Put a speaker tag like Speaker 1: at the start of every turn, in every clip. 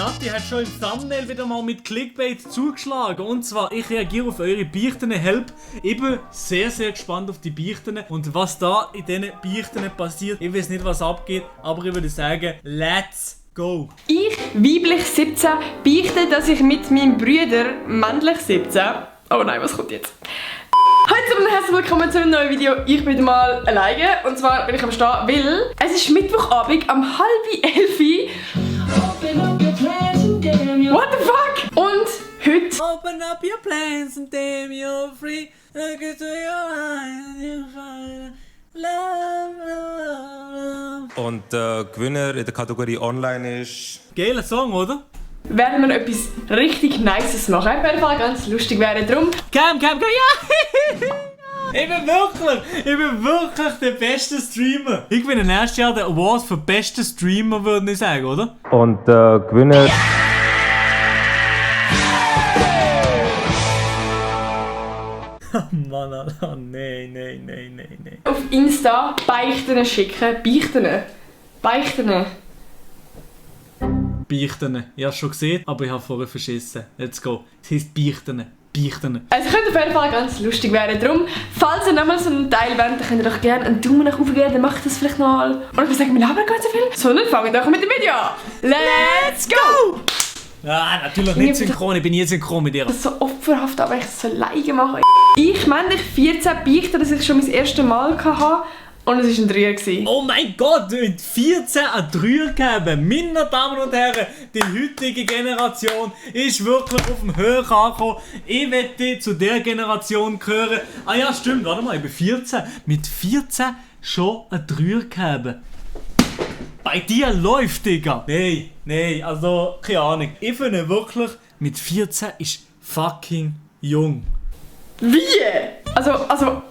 Speaker 1: Nati hat schon im Thumbnail wieder mal mit Clickbait zugeschlagen. Und zwar, ich reagiere auf eure Beichten. Help. Ich bin sehr, sehr gespannt auf die Beichten. Und was da in diesen Beichten passiert. Ich weiß nicht, was abgeht, aber ich würde sagen, let's go.
Speaker 2: Ich, weiblich 17, beichte, dass ich mit meinem Bruder, männlich 17... Oh nein, was kommt jetzt? Hallo und herzlich willkommen zu einem neuen Video. Ich bin mal alleine und zwar bin ich am Stehen, weil es ist Mittwochabend um 10:30. What the fuck? Und heute...
Speaker 1: Open up your plans and damn you're free. Look into your eyes and you find love, love, love.
Speaker 3: Und der Gewinner in der Kategorie Online ist...
Speaker 1: Geiler Song, oder?
Speaker 2: werden wir etwas richtig Nices machen. Auf jeden Fall ganz lustig wäre drum.
Speaker 1: Cam, ja! Ich bin wirklich der beste Streamer. Ich bin nächstes Jahr der Award für besten Streamer, würde ich sagen, oder?
Speaker 3: Und der Gewinner...
Speaker 1: Mann, oh, nein.
Speaker 2: Auf Insta Beichten schicken. Beichten.
Speaker 1: Beichten. Ich habe es schon gesehen, aber ich habe vorher verschissen. Let's go. Es heisst Beichten.
Speaker 2: Also es könnte auf jeden Fall ganz lustig werden. Darum, falls ihr nochmal so einen Teil wollt, dann könnt ihr doch gerne einen Daumen nach oben geben, dann macht das vielleicht noch mal. Und ich würde sagen, wir labern gar nicht so viel. Sondern fangen wir doch mit dem Video an. Let's go!
Speaker 1: Ah, natürlich nicht synchron, ich bin nie synchron mit dir.
Speaker 2: Das ist so opferhaft, aber ich so alleine mache. Ich männlich 14 beichte, dass ich schon mein erstes Mal hatte. Und es war ein Dreier.
Speaker 1: Oh mein Gott, mit 14 ein Dreier gegeben. Meine Damen und Herren, die heutige Generation ist wirklich auf dem Höhe angekommen. Ich möchte zu der Generation gehören. Ah ja, stimmt, warte mal, ich bin 14. Mit 14 schon ein Dreier gegeben. Bei dir läuft, Digga. Nein, also, keine Ahnung. Ich finde wirklich, mit 14 ist fucking jung.
Speaker 2: Wie? Also...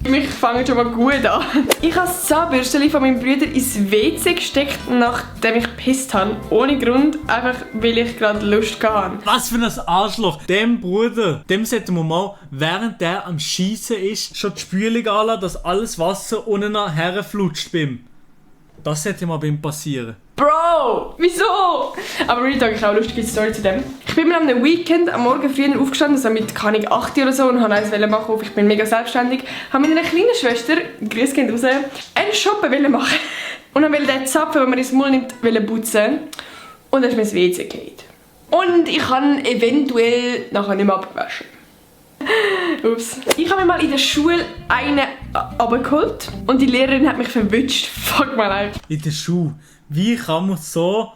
Speaker 2: Mich fangen schon mal gut an. Ich habe das Zahnbürstchen von meinem Bruder ins WC gesteckt, nachdem ich gepisst habe. Ohne Grund, einfach weil ich gerade Lust hatte.
Speaker 1: Was für ein Arschloch. Dem Bruder, dem sollten wir mal, während der am Schießen ist, schon die Spülung anlassen, dass alles Wasser unten herflutscht bei ihm. Das sollte mal bei ihm passieren.
Speaker 2: Bro, wieso? Aber Real Talk, ich habe eine lustige Story zu dem. Ich bin mir am Weekend am Morgen früh aufgestanden, so mit 8 oder so, und habe eins machen. Ich bin mega selbstständig. Habe mit einer kleinen Schwester, Grüß geht raus, einen Shoppen machen. Und dann wollte den Zapfen, den man ins Maul nimmt, putzen. Und dann ist mir ins WC gefallen. Und ich habe eventuell nachher nicht mehr abgewaschen. Ups. Ich habe mir mal in der Schule einen abgeholt und die Lehrerin hat mich verwünscht. Fuck my life.
Speaker 1: In der Schuhe. Wie kann man so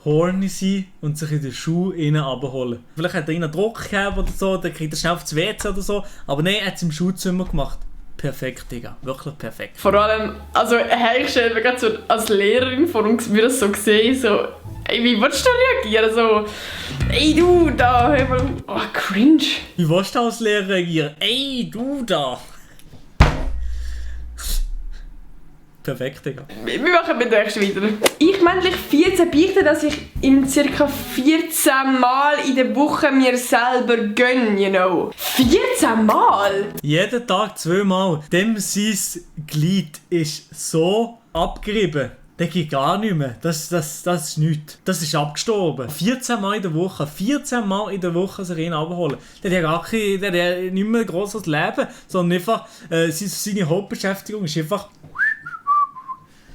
Speaker 1: horny sein und sich in den Schuh innen abholen? Vielleicht hat er einen Druck gehabt oder so, dann kriegt er schnell aufs WC oder so. Aber nein, er hat es im Schulzimmer gemacht. Perfekt, Digga. Wirklich perfekt.
Speaker 2: Vor allem, also ich stelle mir gerade so als Lehrerin vor uns würde das so sehen, so, ey, wie willst du reagieren? So, ey du da, hör mal, oh cringe.
Speaker 1: Wie willst du als Lehrer reagieren? Ey, du da. Perfekt, Digga.
Speaker 2: Wir machen mit der weiter. Ich männlich 14 beichte, dass ich im ca. 14 Mal in der Woche mir selber gönne, you know. 14 Mal?
Speaker 1: Jeden Tag 2 Mal. Dem sein Glied ist so abgerieben. Der geht gar nicht mehr. Das ist nichts. Das ist abgestorben. 14 Mal in der Woche. 14 Mal in der Woche sich ihn abholen. Der hat nicht mehr ein grosses Leben, sondern einfach seine Hauptbeschäftigung ist einfach...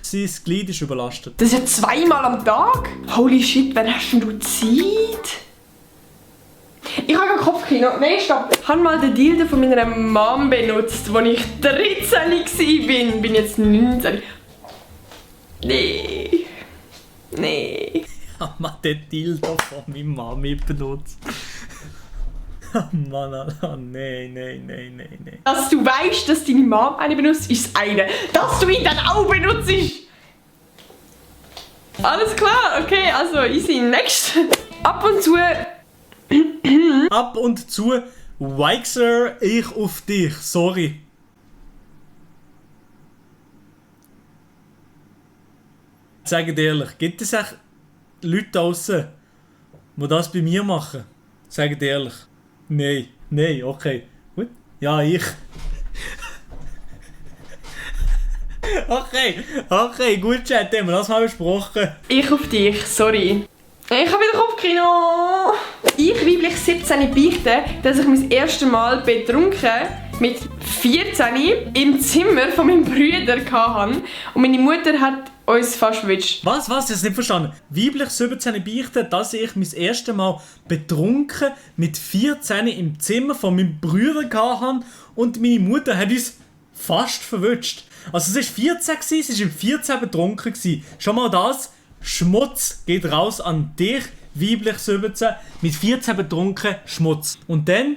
Speaker 1: Sein Glied ist überlastet.
Speaker 2: Das ist ja 2 Mal am Tag? Holy shit, wann hast denn du Zeit? Ich habe kein Kopfkino. Nein, stopp. Ich habe mal den Dildo von meiner Mom benutzt, als ich 13 war. Bin jetzt 19. Nee.
Speaker 1: Ich habe mal den Dildo von meiner Mami benutzt. Oh Mann, oh nein.
Speaker 2: Dass du weißt, dass deine Mom eine benutzt, ist das eine. Dass du ihn dann auch benutzt! Alles klar, okay, also easy. Next. Ab und zu
Speaker 1: Weixer ich auf dich, sorry. Sag dir ehrlich, gibt es echt Leute draussen, die das bei mir machen? Sag dir ehrlich. Nein, okay. Gut. Ja, ich. Okay, gut, Chat, haben wir das mal besprochen.
Speaker 2: ich auf dich, sorry. Ich habe wieder Kopfkino. Ich weiblich 17 beichte, dass ich mein erstes Mal betrunken mit 14 im Zimmer von meinem Bruder hatte und meine Mutter hat uns fast verwitscht.
Speaker 1: Was? Ich hab's nicht verstanden. Weiblich 17 beichten, dass ich mein erstes Mal betrunken mit 14 im Zimmer von meinem Bruder hatte und meine Mutter hat uns fast verwünscht. Also es war 14, sie war im 14 betrunken. Schon mal das, Schmutz geht raus an dich, weiblich 17, mit 14 betrunken, Schmutz. Und dann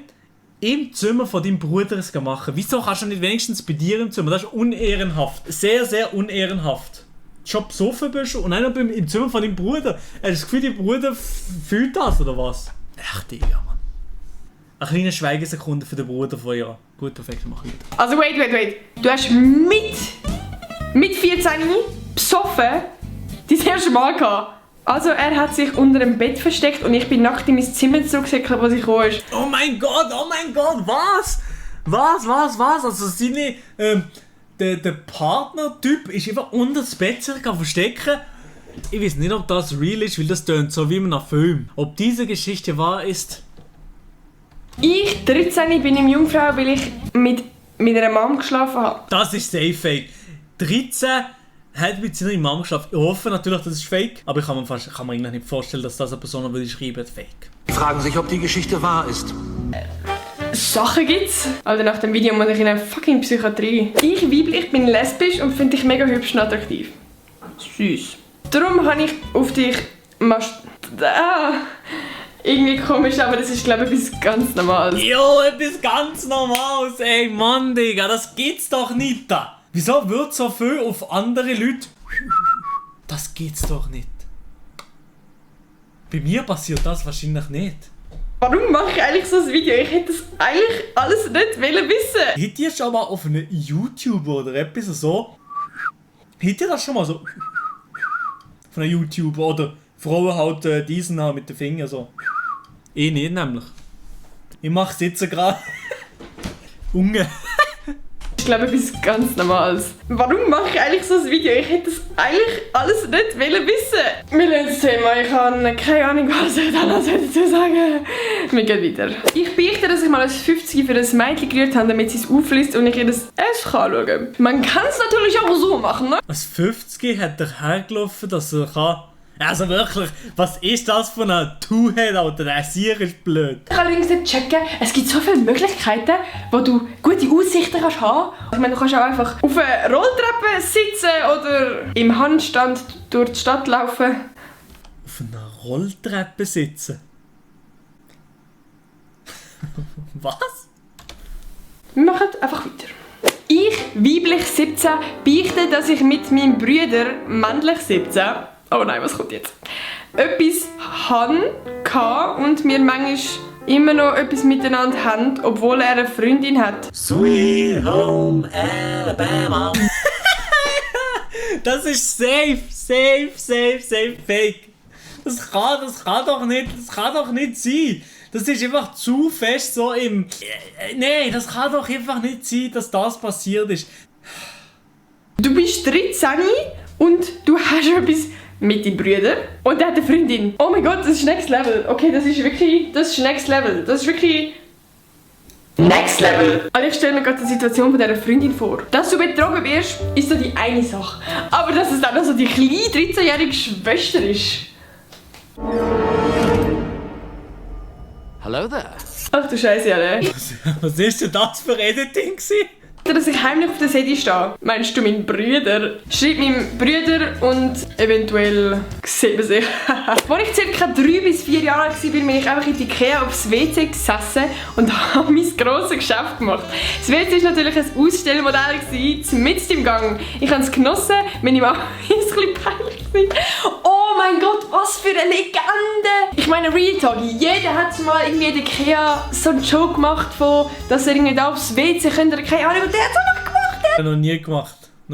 Speaker 1: im Zimmer von deinem Bruder es machen. Wieso kannst du nicht wenigstens bei dir im Zimmer? Das ist unehrenhaft. Sehr, sehr unehrenhaft. Schon besoffen bist und dann noch im Zimmer von deinem Bruder. Hast du das Gefühl, dein Bruder fühlt das, oder was? Echt, Digga, Mann. Eine kleine Schweigesekunde für den Bruder von ihr. Gut, perfekt, mach ich wieder.
Speaker 2: Also wait. Du hast mit 14 besoffen dein erste Mal gehabt. Also er hat sich unter dem Bett versteckt und ich bin nackt in mein Zimmer zurückgesäckelt, als ich gekommen ist.
Speaker 1: Oh mein Gott, was? Was? Also seine, der Partnertyp ist einfach unter das Bett sich verstecken. Ich weiß nicht, ob das real ist, weil das tönt so wie in einem Film. Ob diese Geschichte wahr ist?
Speaker 2: Ich, 13, bin im Jungfrau, weil ich mit einer Mom geschlafen habe.
Speaker 1: Das ist safe fake. 13 hat mit seiner Mom geschlafen. Ich hoffe natürlich, das ist fake, aber ich kann mir eigentlich nicht vorstellen, dass das eine Person würde schreiben, fake.
Speaker 4: Die fragen sich, ob die Geschichte wahr ist.
Speaker 2: Sachen gibt's. Also nach dem Video muss ich in eine fucking Psychiatrie. Ich weiblich bin lesbisch und finde dich mega hübsch und attraktiv. Süß. Darum habe ich auf dich irgendwie komisch, aber das ist glaube ich etwas ganz Normales.
Speaker 1: Jo, etwas ganz Normales, ey Mann, Digga, das gibt's doch nicht da. Wieso wird so viel auf andere Leute? Das gibt's doch nicht. Bei mir passiert das wahrscheinlich nicht.
Speaker 2: Warum mache ich eigentlich so ein Video? Ich hätte das eigentlich alles nicht wissen.
Speaker 1: Hättet ihr schon mal auf einem YouTuber oder etwas so? Hättet ihr das schon mal so? Von einem YouTuber oder Frauen halt diesen mit den Fingern so? Ich nicht nämlich. Ich mache jetzt gerade. Unge.
Speaker 2: Ich glaube etwas ganz Normales. Warum mache ich eigentlich so ein Video? Ich hätte das eigentlich alles nicht wissen. Wir lernen das Thema. Ich habe keine Ahnung, was ich da noch dazu sagen. Wir gehen weiter. Ich beichte, dass ich mal als 50 für ein Mädchen gerührt habe, damit sie es aufliest und ich ihr das SK anschauen. Man kann es natürlich auch so machen, ne?
Speaker 1: Als 50 hat er hergelaufen, dass er kann. Also wirklich, was ist das für ein Two-Head, Alter? Der Sieg ist blöd.
Speaker 2: Ich kann allerdings nicht checken, es gibt so viele Möglichkeiten, wo du gute Aussichten kannst haben. Ich meine, du kannst auch einfach auf einer Rolltreppe sitzen oder im Handstand durch die Stadt laufen.
Speaker 1: Auf einer Rolltreppe sitzen? Was?
Speaker 2: Wir machen einfach weiter. Ich, weiblich 17, beichte, dass ich mit meinem Bruder, männlich 17, oh nein, was kommt jetzt? Etwas hatte und wir manchmal immer noch etwas miteinander haben, obwohl er eine Freundin hat.
Speaker 1: Sweet Home Alabama. Das ist safe fake. Das kann doch nicht sein. Das ist einfach zu fest so im... Nein, das kann doch einfach nicht sein, dass das passiert ist.
Speaker 2: Du bist 13 und du hast etwas mit deinem Bruder und er hat eine Freundin. Oh mein Gott, das ist Next Level. Okay, das ist Next Level. Das ist wirklich... Next Level. Also ich stelle mir gerade die Situation von dieser Freundin vor. Dass du betrogen wirst, ist so die eine Sache. Aber dass es dann noch so die kleine 13-jährige Schwester ist.
Speaker 4: Hello there.
Speaker 2: Ach du Scheiße, alle.
Speaker 1: Was ist denn das für Editing gewesen?
Speaker 2: Dass ich heimlich auf der Seite stehe. Meinst du meinen Bruder? Schreib meinem Bruder und eventuell sehen wir sich. Als ich ca. 3 bis 4 Jahre alt war, bin ich einfach in die Ikea aufs WC gesessen und habe mein grosses Geschäft gemacht. Das WC war natürlich ein Ausstellmodell, mitten im Gang. Ich habe es genossen, meine Mama war ein bisschen peinlich. Oh mein Gott, was für eine Legende! Ich meine, Real Talk, jeder hat mal irgendwie in der Ikea so einen Joke gemacht, von, dass er irgendwie da aufs WC könnte, keine Ahnung, und der hat es einfach gemacht!
Speaker 1: Ich habe noch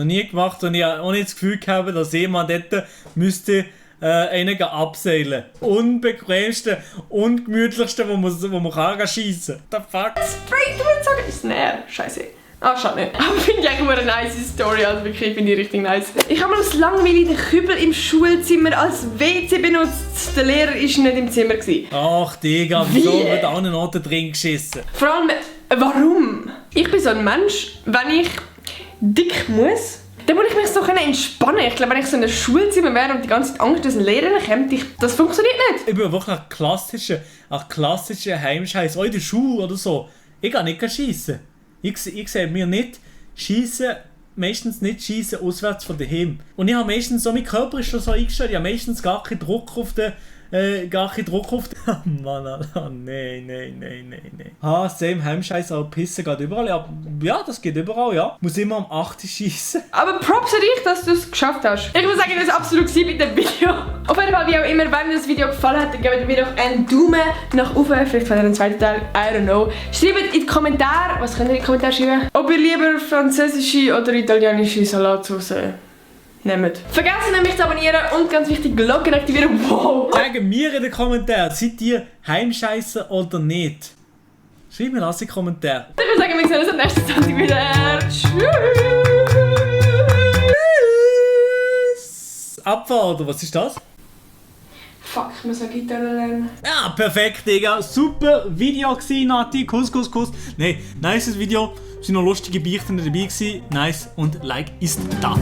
Speaker 1: nie gemacht und ich habe auch nicht das Gefühl gehabt, dass jemand dort müsste einen abseilen. Unbequemste, ungemütlichste, wo man kann schiessen. The fuck?
Speaker 2: Straight to the Snare, scheiße. Ah, schade nicht. Aber finde ich eigentlich eine nice Story, also wirklich finde ich richtig nice. Ich habe mal aus Langweile den Kübel im Schulzimmer als WC benutzt. Der Lehrer war nicht im Zimmer.
Speaker 1: Ach, Digga, wieso wird auch einen Noten drin geschissen?
Speaker 2: Vor allem, warum? Ich bin so ein Mensch, wenn ich dick muss, dann muss ich mich so entspannen. Ich glaube, wenn ich so in einem Schulzimmer wäre und die ganze Zeit Angst, dass ein Lehrer kommt, das funktioniert nicht.
Speaker 1: Ich bin wirklich ein klassischer Heimscheiß. Auch in der Schule oder so. Ich gehe nicht schiessen. Ich sehe mir nicht schiessen, meistens nicht schiessen auswärts von daheim. Und ich habe meistens so, mein Körper ist schon so eingestellt, ich habe meistens gar keinen Druck auf den... Oh Mann, Alter, nein. Same Heimscheiß, aber Pissen geht überall. Ja, das geht überall, ja. Muss immer am 8 schiessen.
Speaker 2: Aber Props an dich, dass du es geschafft hast. Ich muss sagen, das war absolut mit dem Video. Auf jeden Fall, wie auch immer, wenn dir das Video gefallen hat, dann gebt mir doch einen Daumen nach oben. Vielleicht für den zweiten Teil, I don't know. Schreibt in die Kommentare, was könnt ihr in die Kommentare schreiben? Ob ihr lieber französische oder italienische Salatsauce nehmt. Vergessen nicht zu abonnieren und ganz wichtig, Glocke aktivieren. Wow!
Speaker 1: Sagt mir in den Kommentaren, seid ihr Heimscheißer oder nicht? Schreibt mir das in die Kommentare.
Speaker 2: Ich würde sagen, wir sehen uns am nächsten Sonntag wieder. Tschüss!
Speaker 1: Abfahrt, oder was ist das?
Speaker 2: Fuck, ich muss eine Gitarre lernen.
Speaker 1: Ja, perfekt, Digga. Super Video gewesen, Nati. Kuss. Nein, nices Video. Es waren noch lustige Beichten dabei gewesen. Nice. Und Like ist da.